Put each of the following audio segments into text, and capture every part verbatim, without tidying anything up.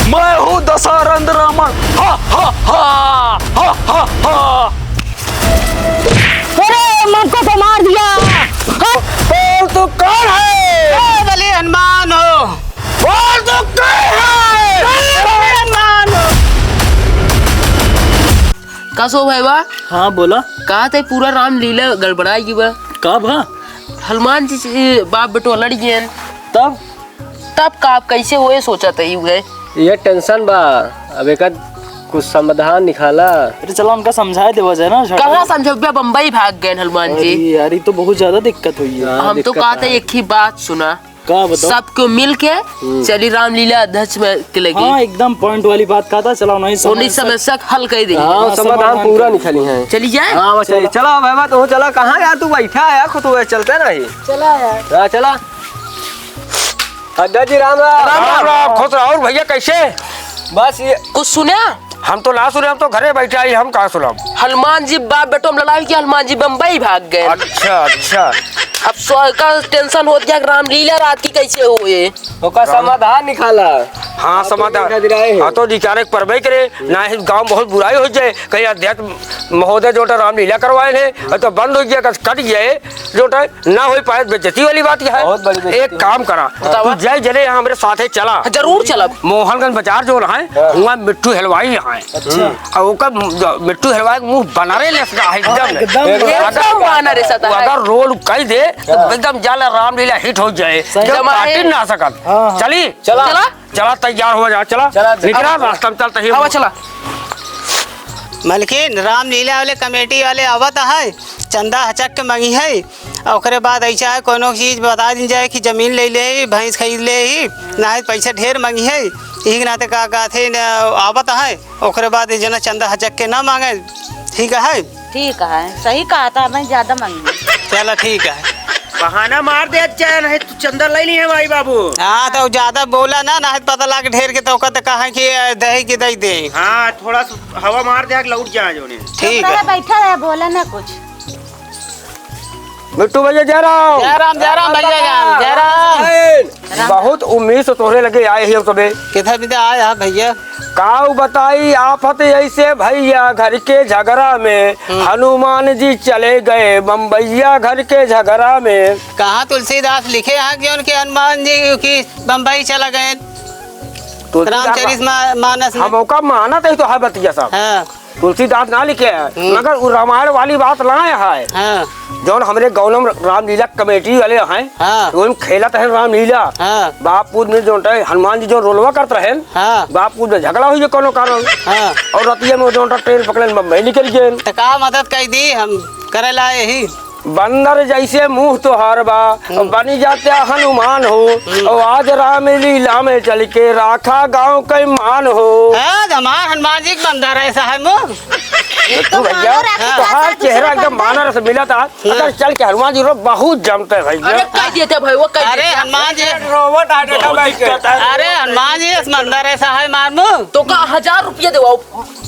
मैं हूँ दशानंद रावण। हा, हा, हा, हा, हा, हा। अरे, हमको तो मार दिया। हाँ? बोल, तू कौन है? मैं बली हनुमान हूँ। बोल, तू कौन है? मैं बली हनुमान हूँ। का सो भाई बा? हाँ, बोला। का ते पूरा रामलीला गड़बड़ाई गई बा? का भा? हनुमान जी से बाप बेटो लड़ गए। तब? तब का, कैसे होए, सोचा तही हुए। ये tension बा, अब एकर कुछ समाधान निकाला। अरे चला, उनका समझाए देवा जाए ना, झगड़ा। कहाँ समझौबे, बम्बई भाग गए हनुमान जी। अरे यार, ये तो बहुत ज्यादा दिक्कत हुई है। हाँ, हम तो दिक्कत कहते है। एक ही बात सुना। का बताओ? सबको मिल के हम्म। चली रामलीला अध्यक्ष में के लगी। हाँ, एकदम point वाली बात कहा था। चला, उन्हीं उन्हीं समस्या समस्या के हल कर देंगे। हाँ, हाँ, समाधान समाधान पूरा कर निकाली है। चली जाए? हाँ, बस चला। चला भाई, बात हो, चला। कहाँ यार तू बैठा है यार, खुद चलते नहीं। चला यार। हाँ, चला। अड्डा जी, राम राम। राम राम, खुश रहो। और भैया, कैसे? बस ये कुछ सुने? हम तो ना सुने, हम तो घरे बैठे आई, हम कहाँ सुनब? हनुमान जी बाप बेटो में लड़ाई किया, हनुमान जी बम्बई भाग गए। अच्छा, अच्छा। अब सो का tension होत गया कि रामलीला रात की कैसे होए? ओका समाधान निकाला। हाँ, समाधान। हाँ, तो निकाले के परबे करे, ना ही गाँव बहुत बुराई हो जाए, कहीं अध्यक्ष महोदय जो रामलीला करवाए हैं, और तो बंद हो गया, कट गया है, जो ना हो पाए, बेइज्जती वाली बात क्या है? बहुत बड़ी बेइज्जती। एक काम करा, बतावा। तू जय जले यहाँ हमरे साथे चला। जरूर चलब। मोहनगंज बाजार जो रहा है, हाँ। वहाँ मिट्ठू हलवाई यहाँ है। अच्छा। और ओकर मिट्ठू हलवाई के मुंह बनारे लेस का है एकदम। हाँ, एकदम। एकदम अगर, बनारे सता है। अगर roll कह दे, तो हाँ। एकदम जाला रामलीला hit हो जाए। सही। एकदम जमा है। काटिन ना सकत। हाँ, हाँ। चली? चला। चला। चला, तैयार हो जा, चला। चला, निकला, चला। रास्ता में चलते ही। आवा, चला। मलकिन, रामलीला वाले कमेटी वाले आवत है, चंदा हचक के मंगी है, और ओकरे बाद ऐसा है, कोनो चीज बता दिन जाए कि जमीन ले ले ही, भैंस खरीद ले ही, ना है पैसा ढेर मंगी है, यही के नाते का कहते न, आवत है, ओकरे बाद ये जना चंदा हचक के ना मांगे, ठीक है? ठीक है, सही कहा था, मैं ज्यादा मांगी। चला, ठीक है। बहाना मार दे, अच्छा है, नहीं तो चंदा ले ली है भाई बाबू। हाँ, तो ज्यादा बोला ना, ना पता लाग ढेर के तो ओकर तो कहा कि, अ, दही के दही दे। हाँ, थोड़ा सा हवा मार दे, लौट जा जोने। ठीक चुप रहे, है। बैठा रहे, बोला ना कुछ। मिट्ठू भैया, जय राम। जय राम, जय राम भैया, जय राम, जय राम। बहुत उम्मीद से तोहरे लगे आए ही हम सबे। कितना दिन आया भैया? काऊ बताई आफत ऐसे भैया, घर के झगड़ा में हम्म। हनुमान जी चले गए बम्बैया, घर के झगड़ा में। कहाँ तुलसीदास लिखे हैं कि उनके हनुमान जी की बम्बई चला गए? तुलसीदास रामचरित मा-, मानस में। हम ओका मानत है तो है बतिया सब। हाँ। तुलसीदास ना लिखे है, हम्म। मगर उ रामायण वाली बात ना है। हाँ। जौन हमरे गौनम रामलीला कमेटी वाले हैं, हाँ। तो उनमें खेलत है रामलीला। हाँ। बाप पूत में जौन है, हनुमान जी जौन रोलवा करत रहे, हाँ। बाप पूत में झगड़ा हुई है कोनो कारण। हाँ। और रतिया में जौन है, train पकड़े बम्बई निकल गए। तो का मदद कर दी, हम करे ला यही। बंदर जैसे मुँह तोहार बा, हम्म। बनी जाते हनुमान हो, हम्म। और आज रामलीला में चल के राखा गाँव के मान हो। हाँ, हमार हनुमान जी के बंदर ऐसा है मुँह। एक तो तू भैया, बंदर है, तोहार चेहरा एकदम बंदर। बानर से मिला था। हाँ। अगर चल के हनुमान जी रो बहुत जमते हैं भैया। अरे, कह देते भाई, वो कह अरे, देते। हनुमान जी। Robot आ गया भाई के। अरे, हनुमान जी, इस बंदर ऐसा है मार मुँह। तो का हजार रुपया देवाओ।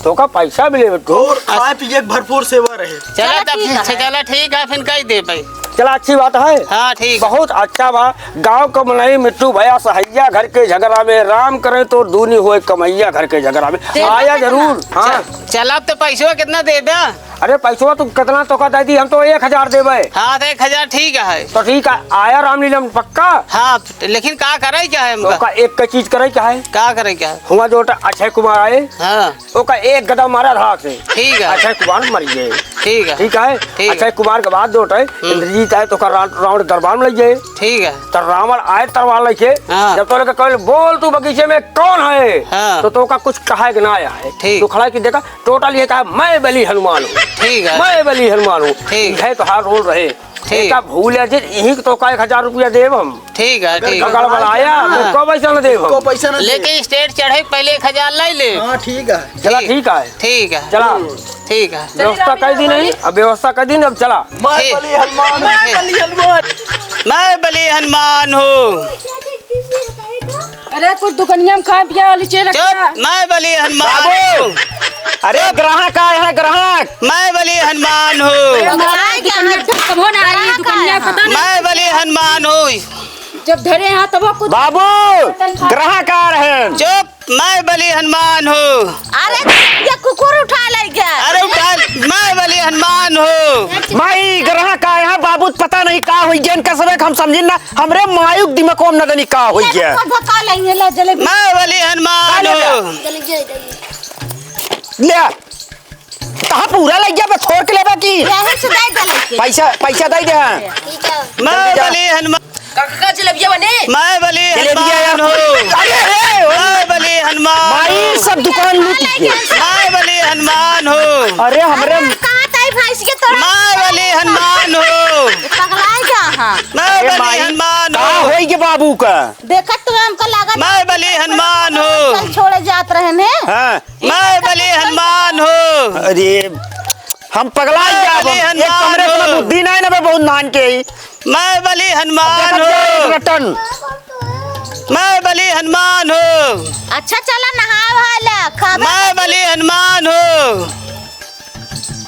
तो का पैसा मिले बेटू। और खाए पिए के भरपूर सेवा रहे। चला चला तब ठीक फिर, है। चला ठीक है, फिर कह दे भाई। चला अच्छी बात है। हाँ, ठीक। बहुत अच्छा बा। गाँव का मनई मिट्ठू भैया सहैया घर के झगड़ा में, राम करे तो दूनी होए कमैया घर के झगड़ा में। देबे आया कितना? जरूर। हाँ। चल, चल, अब तो पैसवा कितना देबे? अरे पैसवा तू कितना तो का दे दी, हम तो एक हजार देबे। हाँ, तो एक हजार ठीक है। तो ठीक है, आया रामलीला में पक्का? हाँ, लेकिन का करे क्या है तो हमका? का एक का चीज करे क्या है? का करे क्या है? हुआ जो अक्षय कुमार आए, हाँ। ओका एक गदा मारा धाक से। ठीक है। अक्षय कुमार मर गए। ठीक है। ठीक है? ठीक है। अक्षय कुमार के बाद जो है, हम्म। इंद्रजीत आए तो ओका रा-, रावण दरबार में ले गए। ठीक है। तो रावण आए तलवार लेके, हाँ। जब तो लगे कहले, "बोल तू बगीचे में कौन है?" हाँ। तो, तो ओका कुछ कहे के ना आया है। ठीक। तो खड़ा कि देखा, total ये कहा, "मैं बली हनुमान हूँ।" ठीक है। "मैं बली हनुमान हूँ।" ठीक। यह तो हर role रहे। ठीक। एका भूल है जे, यहीं तो का एक हजार रुपया देब हम। ठीक है, ठीक है। गड़बड़ाया, हाँ। तो को पैसा न देब हम। को पैसा न देब। लेकिन stage चढ़े के पहले एक हजार ले ले। हाँ, ठीक है। चला, ठीक। ठीक है। ठीक है। चला। ठीक है। व्यवस्था कर दी नहीं, अब व्यवस्था कर दी नहीं, अब चला। मैं ठीक। बली हनुमान, मैं ठीक। बली हनुमान। मैं बली हनुमान हूँ। अरे, कुछ दुकनिया में खाए पिए वाली चीज चुप, रखा। मैं बली हनुमान बाबू। हूँ। अरे, ग्राहक आए हैं, ग्राहक। मैं बली हनुमान हूँ। अरे, महाराज, दुकनिया ठप कबो ना आई, दुकनिया पता नहीं। मैं बली हनुमान हूँ। जब धरे हैं, तब वो कुछ बाबू, ग्राहक आ रहे हैं। चुप। मैं बलि हनुमान हूँ। अरे, ये कुकुर उठा लइ गया। अरे, उठा, मैं बलि हनुमान हूँ। माई, ग्रह का यहाँ बाबू, पता नहीं का होई, जन का सबक हम समझिन ना, हमरे मायुक दिमाग को हम न जानी का होई ये गया। धक्का धक्का लेंगे, ला, जलेबी। मैं बलि हनुमान हूँ। ले। कहाँ पूरा लइ गया, बस थोड़ के लेबा की? यहीं से दे दे लेके। पैसा, पैसा दे दे, हाँ। ठीक है। मैं जल्दी जा। बलि हनुमान। काका, जलेबिया बने? मैं बलि जलेबिया हनुमान यार। हूँ। अरे, अरे, अरे। मैं बलि हनुमान माई, हूँ। सब दुकान लूट गए। मैं बलि हनुमान हूँ। अरे, हमरे अरे, कहाँ ताई भैंस के तोड़ा? मैं बलि हनुमान हूँ। पगला जा, हाँ। मैं अरे बलि माई, हनुमान का हूँ। होई के बाबू का? देखत तो हमका लागत मैं बलि हनुमान हूँ। कल छोड़े जात रहे ने। हाँ। मैं बलि हनुमान हूँ। अरे, हम पगला मैं जाब। बलि एक हनुमान कमरे में हूँ। बुद्धि नहीं ना बे, बहुत नान के ही। मैं बलि हनुमान देखत हूँ। रतन। मैं बलि हनुमान हूँ। अच्छा, चला नहाए वाला, खाबा। मैं बलि हनुमान हूँ।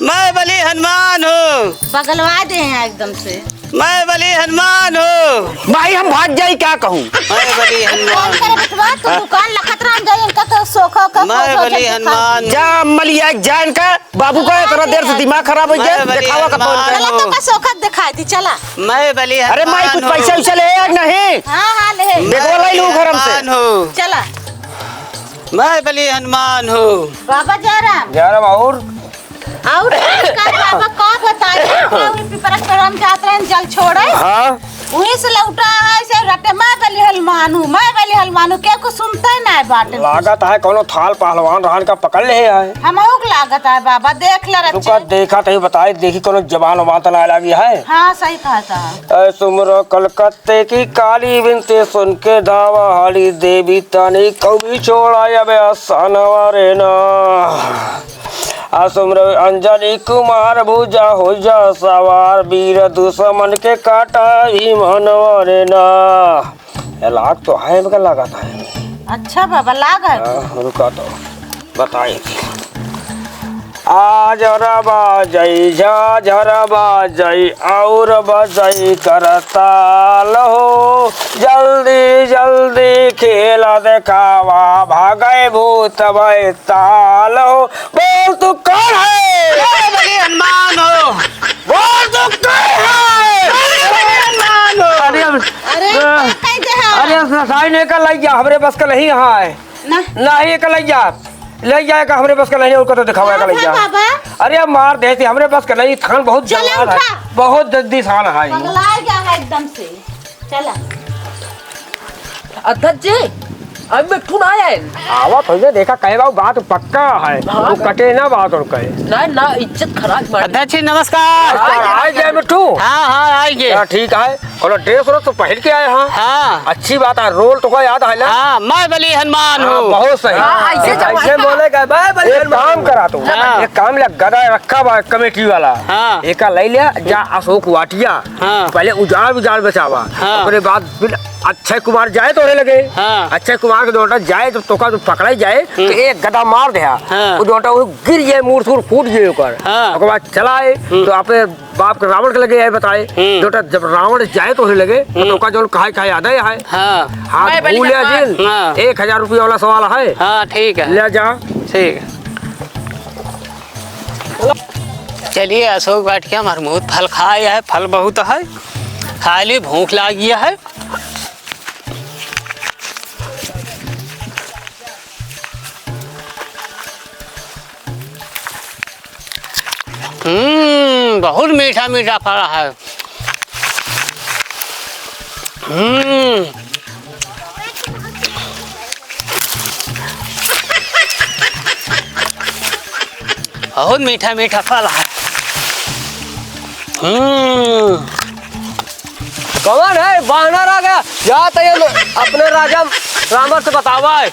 मैं बलि हनुमान हूँ। पगलवा दे हैं एकदम से। मैं बलि हनुमान हूँ। भाई, हम भाग जाई, क्या कहूँ? मैं बलि हनुमान। फोन करे बतवा, तू दुकान लखत रह जाई, इनका तो सोखा का मैं खोजो बलि जल्दी हनुमान। जा मलिया, जा इनका बाबू का इतना देर से दिमाग खराब हो गया, मैं बलि दिखावा का फोन हनुमान कर। चला, तो हूँ। का सोखा दिखाई दी, चला। मैं बलि अरे माई, हनुमान कुछ पैसा हूँ। वैसा ले या नहीं? हाँ, हाँ, ले। देखो, मैं लाई लूँ बलि घर से। हनुमान हूँ। चला। मैं बलि हनुमान हूँ। बाबा जयराम। जयराम और? और नमस्कार बाबा, का बताई, का वही पिपरा के पेड़ हम जात रहन जल छोड़े। हाँ। वहीं से लौटा है, से रटे, "मैं बलि हनुमान हूँ, मैं बलि हनुमान हूँ", केहू सुनते नहीं बाटे। लागत है कोनो थाल पहलवान रहन का पकड़ ले है। हमहू के लागत है बाबा, देख ले रचे। रुका, देखा तही बताई, देखी कोनो जबान वबान तो ना लागी है। हाँ, सही कहत है। ऐ सुमरो कलकत्ते की काली विनती सुन के धावा हाली देवी तानी कभी छोड़ा अब आसनवा रे ना। आ सुमरो अंजनी कुमार भुजा हो जा सवार वीर दुश्मन के काटा विमानवा रे ना। ये लाग तो है, इनका लागत है। अच्छा बाबा, लाग है। हाँ, रुका तो। बताई। आज रबा जई, झाझर बजई और बजई करताल हो। जल्दी जल्दी खेल देखावा, भागै भूत बैताल हो। बोल तू कौन है? मैं बलि हनुमान हो। बोल तू कौन है? मैं बलि हनुमान हो। अरे, अरे, अ, कह दे हाँ। अरे, साइन एका लइ जा, हमरे बस का नहीं है। ना। नहीं, एका लइ जा। लइ जाए का हमरे बस का नहीं, उनको तो दिखावा का लइ जा। बाबा। अरे मार देती, हमरे बस का नहीं, थान बहुत चला जल्दी उठा। बहुत जल्दी थान है। पगला गया है एकदम से। चला। अध्यक्ष जी, अभी मिट्ठू ना आए। आवा भैया, देखा कहे बाबू, बात पक्का है। हाँ। वो कटे ना बात और कहे। ना, ना, इज्जत खराब मार। अध्यक्ष जी, नमस्कार। नमस्कार, आ गया मिट्ठू। हाँ, हाँ, आ गया। हाँ, ठीक है। और ड्रेस व्रेस तो पहन के आए हैं। हाँ। अच्छी बात है, रोल तो का याद है ना? हाँ, मैं बलि हनुमान हाँ, हूँ। बहुत सही। हाँ, ऐसे जब ऐसे बोले गए, मैं बलि एक हनुमान काम हूँ। करा तू। हाँ। एक काम ले, गदा रखा बा कमेटी वाला। हाँ। एका ले ले, जा अशोक वाटिया। हाँ। पहले उजाड़ उजाड़ बचावा। हाँ। ओकरे बाद फिर अक्षय कुमार जाए तोहरे लगे। हाँ। अक्षय कुमार के दौटा जाए, जब तोका जो पकड़ाई जाए, तो हम्म। एक गदा मार दे। हाँ। वो दौटा वो गिर जाए, मूड़ सूड़ फूट जाए ओकर। हाँ। ओकर बाद चला आए, हम्म। तो आपे बाप के रावण के लगे आए बताए। हम्म। दौटा जब रावण जाए तोहरे लगे, तो हम्म। तोका जौन कहाए कहाए याद है। हाँ। हाथ मैं बलि भूल हनुमान। जिन, हाँ। एक हजार रुपया वाला सवाल है। हाँ, ठीक है। ले जा। ठीक है। चलिए, अशोक वाटिका में बहुत फल खाए है, फल बहुत है, खा ली, भूख लागी है। हम्म, बहुत मीठा मीठा फल है। हम्म। बहुत मीठा मीठा फल है। हम्म। कौन है? बानर आ गया। जा तो ये अपने राजा रावण से बतावा है।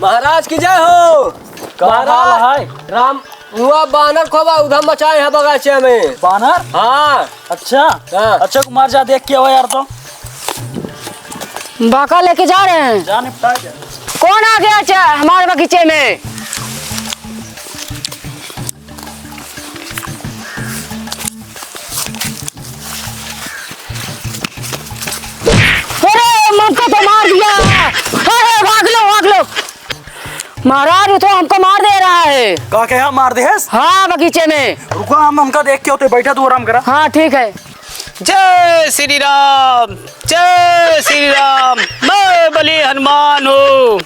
महाराज की जय हो। का हाल महाराज, है? राम, हुआ बानर खूब उधम मचाए हैं बगीचे में। बानर? हाँ। अच्छा। हाँ। अच्छा कुमार, जा देख के आओ यार तो। बाका लेके जा रहे हैं। जा निपटा जा। कौन आ गया चा-, हमारे बगीचे में? अरे, ममता तो मार दिया। अरे, भाग लो, भाग लो। महाराज, वो तो हमको मार दे रहा है। का कहा, मार देहस? हाँ, बगीचे में। रुको, हम उनका देख के होते, बैठा तू आराम करा। हाँ, ठीक है। जय श्री राम, जय श्री राम, मैं बलि हनुमान हूँ।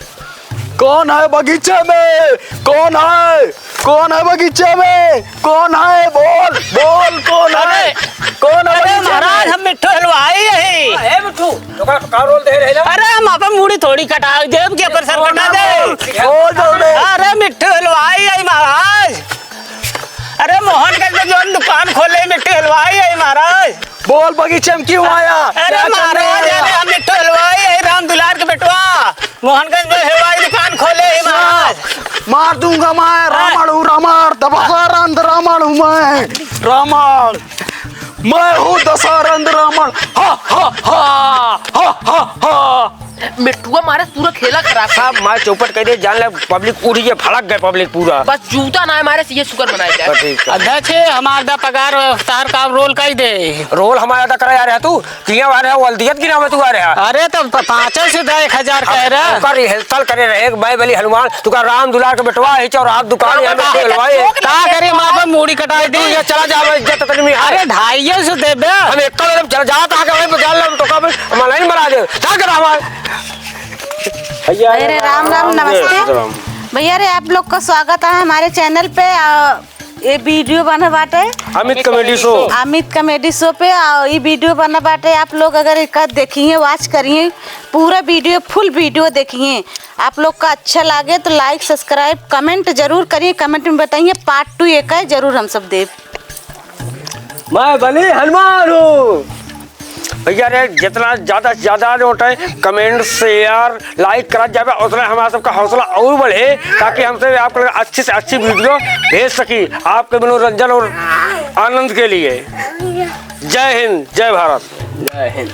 कौन है बगीचे में? कौन है? कौन है बगीचे में? कौन है? बोल, बोल, कौन है? अरे, कौन है अरे बगीचे महाराज, में? हम मिट्ठू हलवाई है। ए मिट्ठू, तोका का रोल दे रहे ना? अरे हम अपन मूड़ी थोड़ी कटाई देब कि अपन सर कटा दे। बोल जल्दी। अरे मिट्ठू हलवाई है महाराज। अरे मोहनगंज में जौन दुकान खोले मिट्ठू हलवाई है महाराज। बोल बगीचे में क्यों आया? अरे क्या करने महाराज, आया? अरे हम मिट्ठू हलवाई है, राम दुलार के बेटवा। मोहनगंज में हलवाई दुकान खोले ही महाराज। मार दूंगा मैं, हाँ। रावण हूँ रावण, दशहरा नंद रावण हूँ मैं। रावण, मैं हूँ दशहरा नंद रावण। हा, हा, हा, हा, हा, हा। मिट्ठुआ मारे पूरा खेला खराब। सब मैं चौपट कर दे, जान ले, पब्लिक उठ गई, भड़क गए पब्लिक पूरा। बस जूता ना मारे, ये शुक्र मनाई जाए। बस ठीक है। अध्यक्ष, हमार दा पगार, तार का रोल कई दे। रोल हमारा अदा करा यार है तू। किया वाले है, वल्दियत की नाम है तुम्हारे यहाँ। अरे, तो प-, पाँचे से दे, एक हजार कह रहा। ओकर रिहर्सल करे रहे, एक मैं बलि हनुमान, तुका राम दुलार के बेटवा है, चौराहा दुकान है, राम बेटे दुलार। हलवाई है। का करी, माँ पर मूड़ी कटाई दी। तू ये चला जा, मैं इज्जत तक नहीं है। अरे, ढाइये से दे बे। हम एक कदम चला जा, कहाँ के भाई, बजा लो, हम तो का भाई, हम नहीं मरा दे। क्या कर रहा हमारे? भैया, अरे, राम, राम, राम, नमस्ते। राम। भैया रे, आप लोग का स्वागत है हमारे चैनल पे। आ, ये वीडियो बना बाटे अमित कॉमेडी शो। अमित कॉमेडी शो पे, आ, ये वीडियो बना बाटे। आप लोग अगर एका देखिए, वॉच करिए, पूरा वीडियो, फुल वीडियो देखिए। आप लोग का अच्छा लागे तो लाइक, सब्सक्राइब, कमेंट जरूर करिए। कमेंट में बताइए, पार्ट टू एक है, जरूर हम सब देब। मैं बलि हनुमान हूँ। भैया रे, जितना ज्यादा से ज्यादा जो होता है, कमेंट, शेयर, लाइक करा जावे, उतना हमारा सबका हौसला और बढ़े, ताकि हमसे आपको अच्छी से अच्छी वीडियो भेज सकी, आपके मनोरंजन और आनंद के लिए। जय हिंद, जय भारत। जय हिंद।